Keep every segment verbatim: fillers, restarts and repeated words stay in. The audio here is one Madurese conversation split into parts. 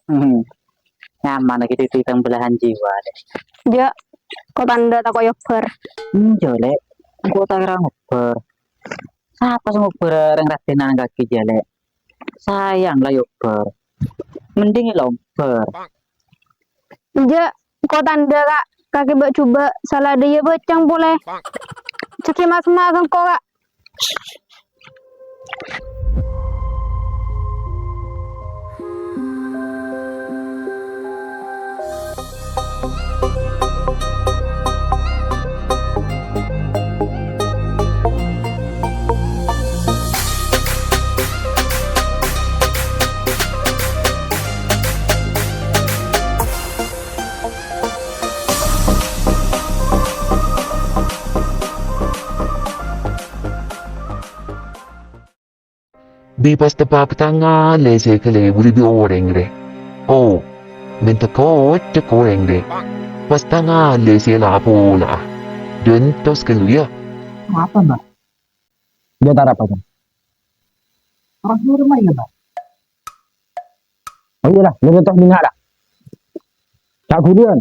Hmm. Nyaman lagi titi tang belahan jiwa, Lè'. Jâ', ko' tandhâ tako' èobbhâr. Enjâ', Lè'. Engko' ta' kèra ngobbhâr. Sapa sè ngobbhâr rèng raddhina neng kakè jâ, Lè'? Sayang la èobbhâr. Mending èlombhâr. Jâ', ko' tandhâ, Ka'. Kakè bâ'-jhubâ', sala dâjâ bâceng polè. Jhâ' ghi' mas-mas engko', Ka'. Bi' pas teppa' ka tangan lè sè kalèbur bi' orèng rè. Oh, mènta kocok orèng rè. Pas tangan lè sè la-pola'a. Dântos ghâllu, yâ. Apa, Mbak? Dia tak apa, Bang. Orang rumah ya, Bang. Oh iyalah, lu tetap dengar dah. Tak gudian.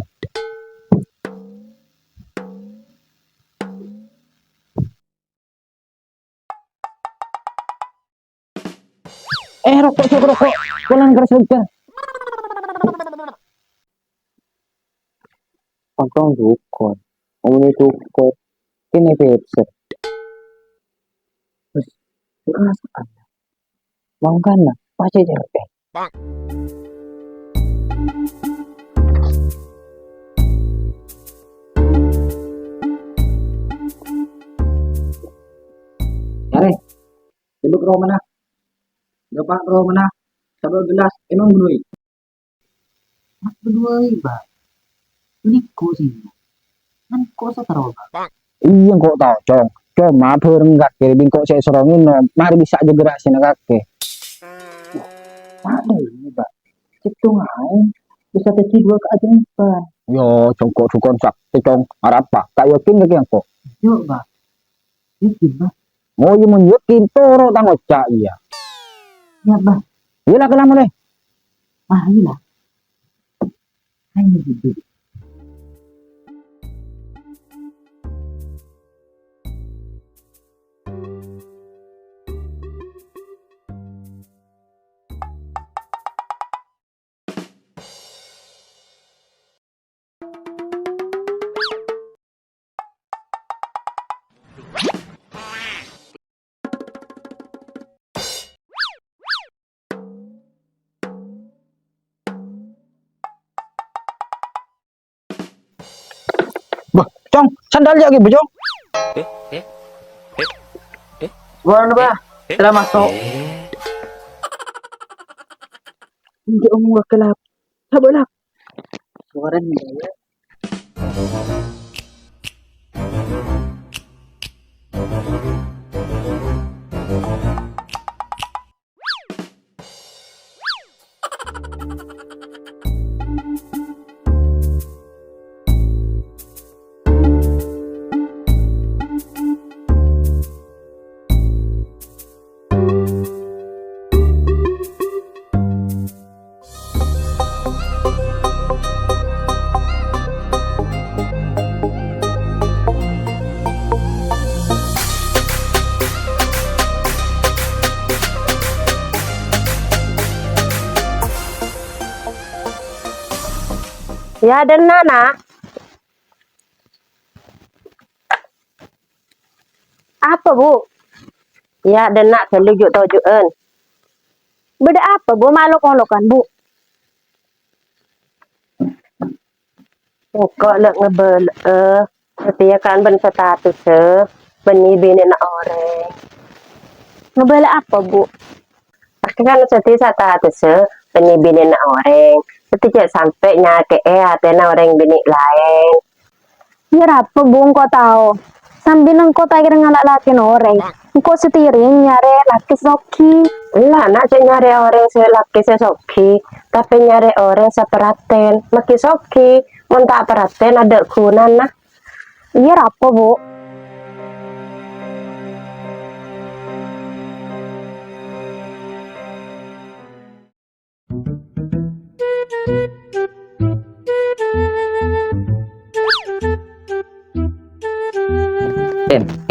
Eh, roko', Cok, roko'. Pulang kerja. Ontong dukun. Omongnya dukun. Kene pepset. Terus, perasaan. Mau kan, nah? Pasti cewek. Are, duduk roh mana? Bapak roh mana? Sabab gelas, emang bunoi. Mas bâdâ, Bâ'. Ghânèka sè, kan engko' sè terro, Bâ'. Iyâ, engko' tao, Cong. Coma bhâreng kakè bi' engko' sè èsoro ngènom, marè bisa jâgâ ra'sèna kakè. Wah, padâ ini, Bâ'. Sèttong aèng bisa dhâddhi dua keajaiban. Yo, Cong, engko' dukun sakti, Cong. Arapa? Ta' yakin kakè engko'? Yo, Bâ'. Yakin, Bâ'. Oh, iyâ, mon yakin, toro' tang oca', iyâ. Iyâ, Bâ'. Iyâ, la, kalaman, lè. Ah, iyâ, la. Ayo, duduk. Bâh, Cong, sandal jâ' ghi, Bâ, Cong. Eh, eh, eh, eh. Gimana, Bâ'? Eh, eh, selamat masuk. Eh. Enggak, Om, wakil apa? Sabar lah. Suaranya enggak ya? Ya, dânna', Na'. Apa, Bu? Ya, dânna' ghâllu ju'-toju'ân. Bâdâ apa, Bu, ma' lok-olokan, Bu? Engko' la ngabâlâ'â, satèya kan bân statessa, bânnè binèna orèng. Ngabâlâ apa, Bu? Kan satèya statessa, bânnè binèna orèng. Satèya jhâ' sampè' nyakè'è atèna orèng binè' laèn. Yâ rapa, Bu, engko' tao. Sambina engko' ta' kèra ngala' lakèna orèng. Engko' satèya nyarè lakè sè soghi. Ella, Na', jhâ' nyarè orèng sè lakè sè soghi, tapè nyarè orèng sè paratèn. Makkè soghi, mon ta' paratèn, adâ' ghunana. Iyâ rapa, Bu.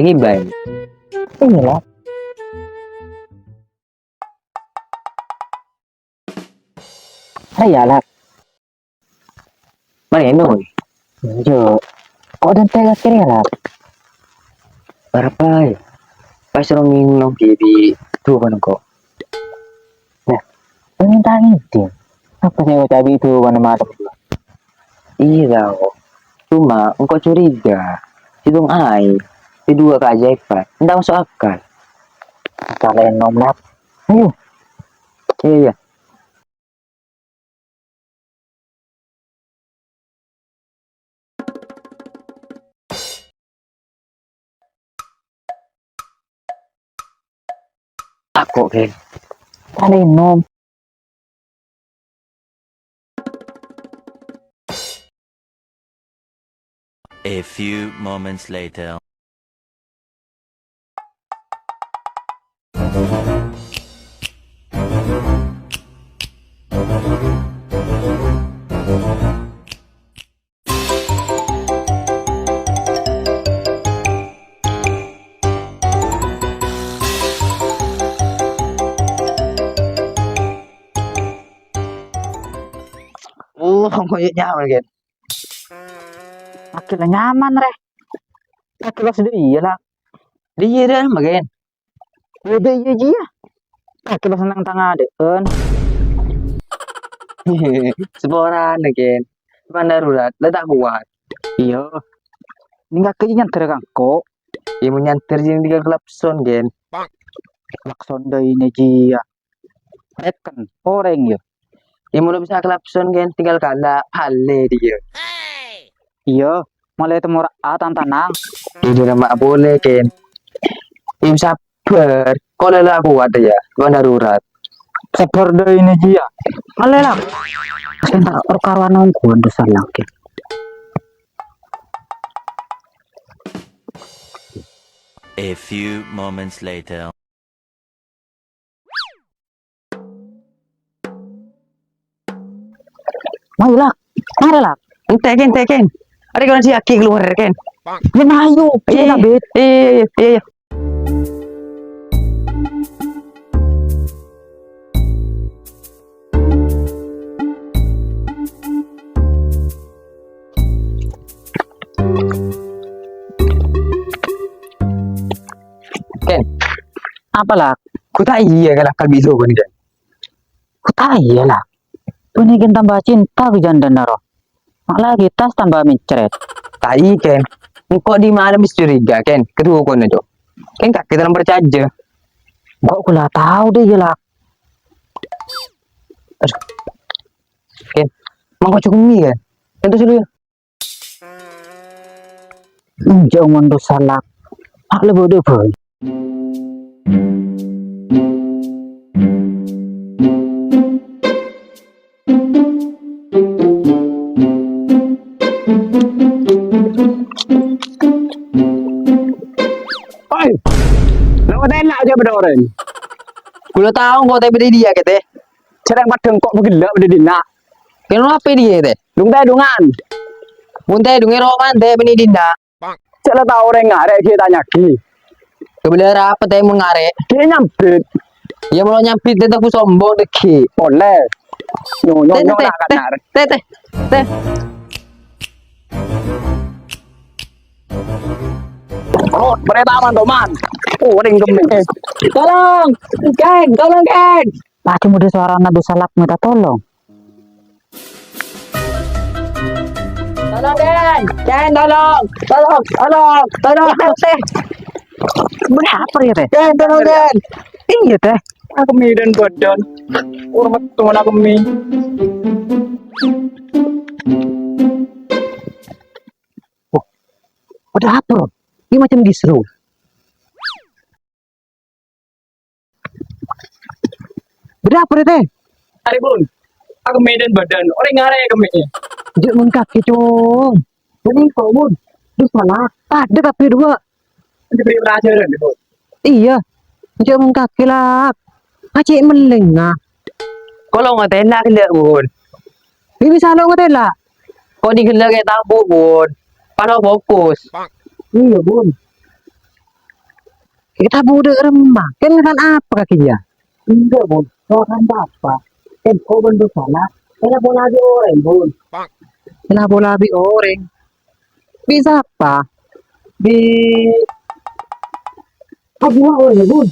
Ngibâi. Iyâ, Lak. Arèya, Lak. Marèno, Boy. Enjâ'. Ko' dântè' kakè rèya, Lak? Arapa, yâ? Pas rong nginong bi' duwâ' nengko'. Nah, ènta' ngèdhing. Apa sè èoca' bi' duwâ' malem? Iyâ, tao. Coma engko' curiga. Sèttong aèng, sè duwâ' kaajaèban. Ènta' maso' akal. Salènom, Lak. Ayo. Iyâ, iyâ. Tako', Ken. Salènom. A few moments later. Oh, kok nyaman, Ken? Makin nyaman, Rè. Makin pas dâ' iyâ, Lak. Dâ' iyâ, dâ' magen. Iyâ, dâ' iyâ, jiyâ. Makin pas neng tang adâ'ân. Saporana, Ken. Coma darurat, la ta' kowat. Iyâ. Nèng kakè nyanter ka engko'. Iyâ, mon nyanter jiyâ tinggal klakson, Ken. Klakson dâ' iyâ, jiyâ. Rèken, orèng, yâ. Yâ, mon bisa klakson, Ken, tinggal kala', hale dâ' iyâ. Iyâ, molaè temmora'a, tan-tanang. Iyâ, dâ' remma'a polè, Ken. Iyâ, sabbhâr. Kok la kowat, yâ, coma darurat. Sabbhâr dâ' iyâ, jiyâ. Molaè, Lak. Sènta' or karowan ongghuwân dosa, Lak, Ken. A few moments later. Mayu, Lak. Mara, Lak. Entè', Ken, entè', Ken. Arè' kèng sè aghi' kalowar, Ken. Yâ, mayu. Iyâ, iyâ, Bit. Iyâ, iyâ, iyâ, iyâ, iyâ. Ken. Apa, Lak? Ghu ta' iyâ kala akal bisa, Ken. Ghu ta' iyâ, Lak. Bânnè Ken tamba cinta ka jhândhâna rowa. Ma' la kita tamba mencret. Ta' iyâ, Ken. Engko' dimma bisa curiga, Ken. Kedua kono, Cok. Ken kakè ta' parcajâ. Engko' kaulâ tao dâ' iyâ, Lak. Aduh. Ken, mangko jhughân mi, Ken. Entos dulu, yâ. Enjâ' mon dosa, Lak. Ak la bâdâ bhâi. Oi! Lo tella' aja bâdâ orèng. Kaulâ tao engko' tè bâdâ è diyâ, Kè, tè. Jhârâng padâ engko' bâgellâ' bâdâ dinna'. Kèng apa è diyâ, tè? Dung-tèdungan. Mon tèdungè rowa mandhâr bânnè dinna'. Jhâ' la tao orèng ngarè' ghi' tanya'aghi. Kabâlâ arapa tè mon ngarè'? Ghi' nyambit. Yâ, mon nyambit tè tènggu sombong dâgghi'. Polè. Nyo, nyo, tè, nyo, tè, nak, tè, nak. Tè, tè, tè. Oh, mereka aman, Toman. Oh, ring kembe. Tolong, Ken, tolong, Ken. Lagi mudhe suarana bisa lak minta tolong. Tolong, Ken. Ken, tolong. Tolong, tolong, tolong. Teh. Berapa ya, Teh? Ken, tolong, Ken. Iya, Teh. Aku midan badan. Urmet temen aku mi. Wah, ada apa, Ron? Ini macam distro. Bâdâ apa, Teh? Arè, Bun. Aku midan badan. Orèng ngarè' kemme'è. Jhâ' mon kakè, Cong. Bânnè kok, Bun. Duh, salah. Padâ kabbhi duwâ'. Diberi pelajaran, Bun. Iyâ. Jhâ' mon kakè, Lak. Acè' mellèng, ah. Kok lo' ngatèla ghellâ', Bun. Bi' bisa lo' ngatèla. Kok dhi ghellâ' kè' tambuk, Bun. Pas lo' fokus. Iyâ, Bun. Kita budek remma, kan kan apa kaki dia? Enggak, Bun. Soal kan apa? Kan kau bantu sana, kan apa lagi orang, Bun? Kenapa lagi orang? Bisa apa? Di... Apa orang, Bun?